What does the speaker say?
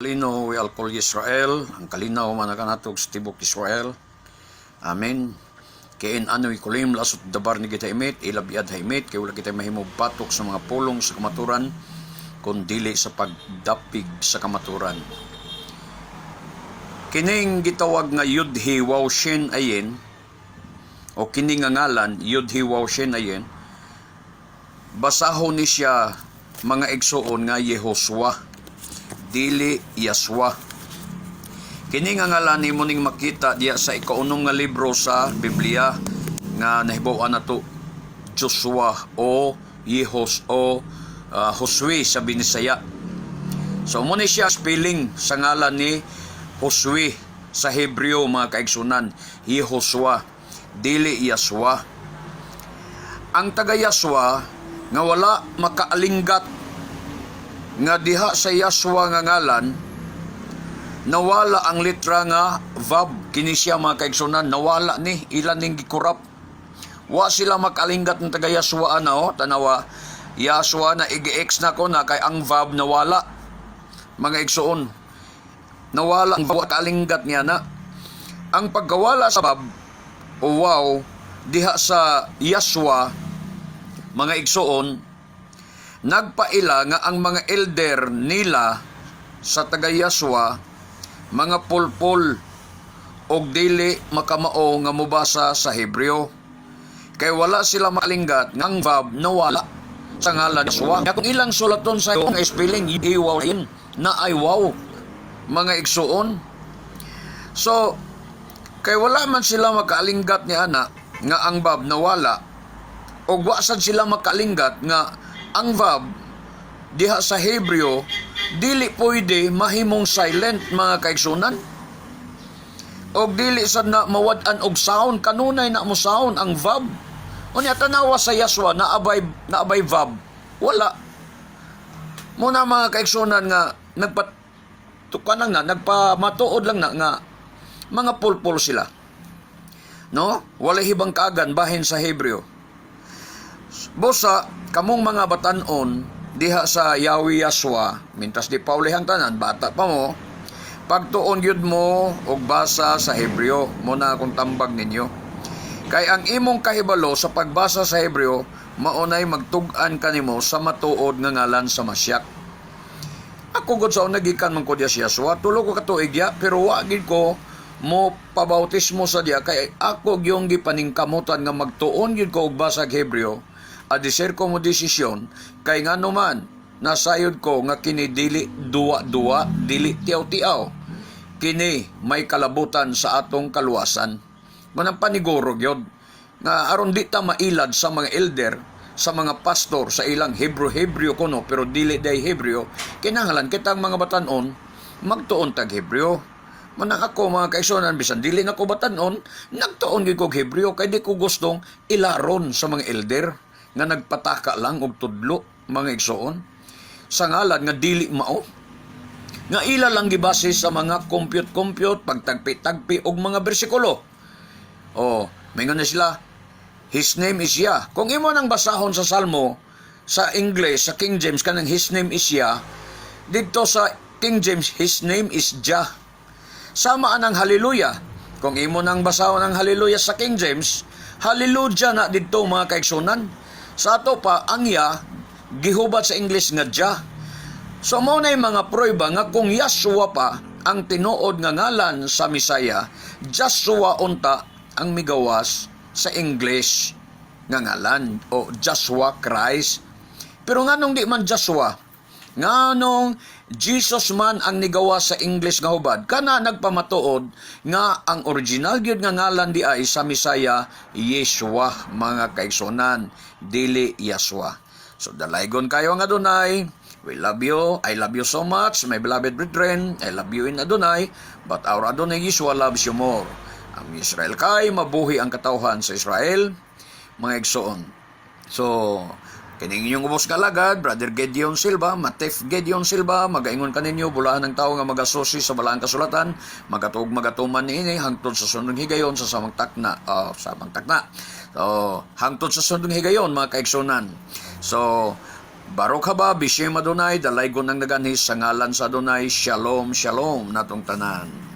Lino we alkol Israel, ang kalinaw man kanatog sa tibok Israel. Amen. Kain ano'y kulim lasot dabar ni kita imit, ilabiad ha imit, kay wala kita mahimo batok sa mga pulong sa kamaturan, kun dili sa pagdapig sa kamaturan. Kining gitawag nga Yudhi Waw Shin Ayin, o kini nga ngalan Yudhi Waw Shin Ayin, basahon ni siya, mga igsuon, nga Yehoswa, dili Yaswa. Kini nga ngalan nimo ning makita diya sa ikaunom nga libro sa Biblia nga nahibaw-an nato, Joshua o Yehos o Josue sa Binisaya. So mo ni siya spelling sa ngalan ni Josue sa Hebreo, mga kaigsunan, Yehoswa, dili Yaswa. Ang taga Yaswa nga wala makaalinggat nga diha sa Yaswa nga ngalan nawala ang litra nga Vav. Kini siya, mga kaigsunan, nawala ni ilan ning gikurap. Wa sila makalingat ng taga Yaswa na oh, tanawa. Yaswa na igi-X na ko na kay ang Vav nawala. Mga igsuon, nawala ang Vav, kaalinggat niya na. Ang pagkawala sa Vav o wow diha sa Yaswa, mga igsuon, nagpaila nga ang mga elder nila sa taga Yaswa mga pulpul og dili makamao nga mobasa sa Hebreo. Kay wala sila malinggat nga ang Vav nawala sa ngalan Yaswa. Kung ilang sulaton sa nga spelling iwaw in na ay wow, mga igsuon. So kay wala man sila makaalinggat ni ana nga ang Vav nawala og wa sad sila makaalinggat nga ang Vav diha sa Hebreo dili pwede mahimong silent, mga kaigsunan, og dili sad na mawad-an og sound. Kanunay na mo sound ang Vav. Unya tanawa sa Yaswa, naabay naabay Vav? Wala muna, mga kaigsunan, nga nagpatukanang na nagpamatuod lang na nga mga pulpul sila, no? Walay hibang kagan bahin sa Hebreo. Busa kamong mga batanon diha sa Yahweh Yaswa, mintas di paulihang tanan, bata pa mo, pagtuon gyud mo og basa sa Hebreo mo na akong tambag ninyo. Kay ang imong kahibalo sa pagbasa sa Hebreo, maunay magtug-an kanimo sa matuod nga ngalan sa Masyak. Ako gud sa una, gikan man ko diya sa Yaswa, 3 ko katuig ya, pero wa gid ko mo pabautismo sa diya kay ako gyung gipaningkamutan nga magtuon gyud ko og basag Hebreo adiser ko mo desisyon, kay ngano man nasayod ko nga kini dili duwa-duwa, dili tiaw-tiaw, kini may kalabutan sa atong kaluwasan. Manang paniguro gyud nga aron di ta mailad sa mga elder, sa mga pastor, sa ilang Hebrew-Hebreo kuno pero dili day Hebreo, kinahanglan kitang mga batanon magtuon tag Hebreo. Manang ako, mga kaigsunan, bisan dili na ko batanon, nagtuon gyud kog Hebreo kay di ko gustong ilaron sa mga elder nga nagpataka lang og tudlo, mga igsoon, sa ngalan nga dili mao nga ila lang gibase sa mga compute-compute, pagtagpi-tagpi og mga bersikulo. Oh, mingon na sila, "His name is Yah." Kung imo nang basahon sa Salmo sa English, sa King James, kanang "His name is Yah," didto sa King James, "His name is Jah." Sama anang Hallelujah. Kung imo nang basahon ang Hallelujah sa King James, Hallelujah na didto, mga kaigsunan. Sa ato pa, ang Yah, gihubat sa English nga Jah. So mao na mga prueba nga kung Yahshua pa ang tinuod nga ngalan sa Misaya, Joshua unta ang migawas sa English nga ngalan o Joshua Christ. Pero nganong di man Joshua? Nganong Jesus man ang nigawa sa English nga hubad? Kana nagpamatuod nga ang original gyud nga ngalan di ay sa Misaya Yeshua, mga kaigsunan, dili Yahshua. So dalaygon kayo ang Adonai. We love you. I love you so much, my beloved brethren. I love you in Adonai, but our Adonai Yeshua loves you more. Ang Israel kay mabuhi ang katawhan sa Israel, mga igsoon. So, kining inyong ubos galagad, Brother Gideon Silva, Matef Gideon Silva, magaingon kaninyo, bulahan ng tao nga magasusi sa balaang kasulatan, magatuog magatuman niini hangtod sa sunod higayon sa samang takna, oh, samang takna. So, hangtod sa sunod higayon, mga kaigsunan. So, Baruch haba b'shem Adonai, dalaygon ang naganhi sa ngalan sa Adonai. Shalom, shalom natong tanan.